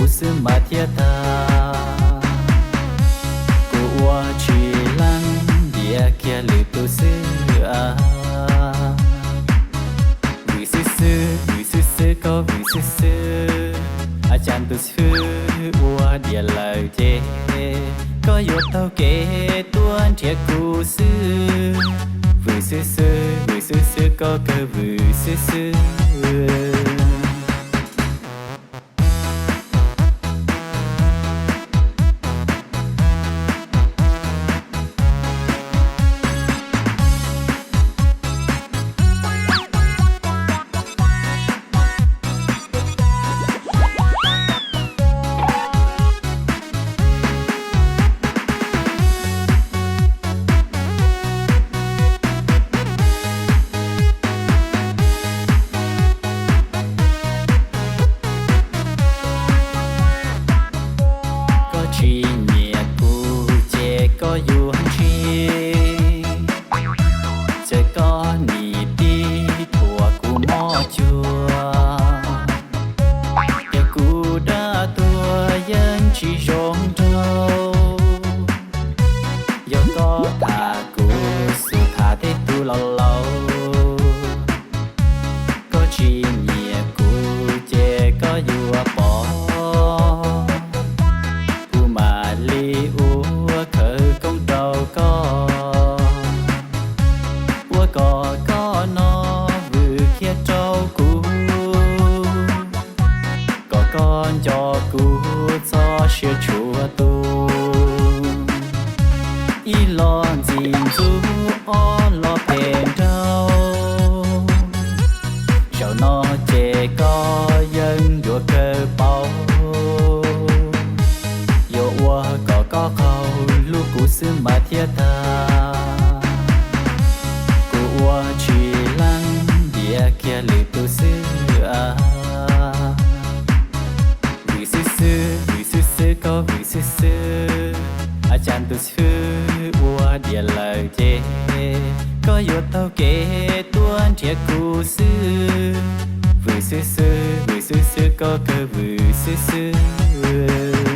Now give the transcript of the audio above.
kuv xwb mas thiaj tag. Kuv ua tsis leej, ntiav kiag lwm tus xwb. Vwm xwb xwb, vwm xwb xwb, koj vwm xwb xwb. A cas tus xib fwb ua diam lawm ces koj yuav taug kev tuaj nrhiav kuv xwb. Vwm xwb xwb, vwm xwb xwb, koj kawg vwm xwb xwb. Koj tsis nyiam kuv ces koj yuav ntshis, ces koj nim tib thuam kuv moj cuag, ces kuv dab tuag yeej tsis zoo nraug. Yog koj tham kuv xwb tham tej tus laus laus, koj tsis nyiam kuv ces koj yuav pom. Kuv mam li ua khawv koob rau koj, ua kom koj no vwm kiag rau kuv, kom koj nco kuv txoj sia tshua tus. Ib los ntxim ntxub, ob los phem nraug. Zaum no ces koj yeej yuav kawg paub, yuav ua kom koj qaug hlub kuv xwb mas thiaj tag. Kuv ua tsis leej, ntiav kiag lwm tus xwb. Vwm xwb xwb, vwm xwb xwb, koj vwm xwb xwb. A cas tus xib fwb ua diam lawm ces koj yuav taug kev tuaj nrhiav kuv xwb. Vwm xwb xwb, vwm xwb xwb, koj kawg vwm xwb xwb.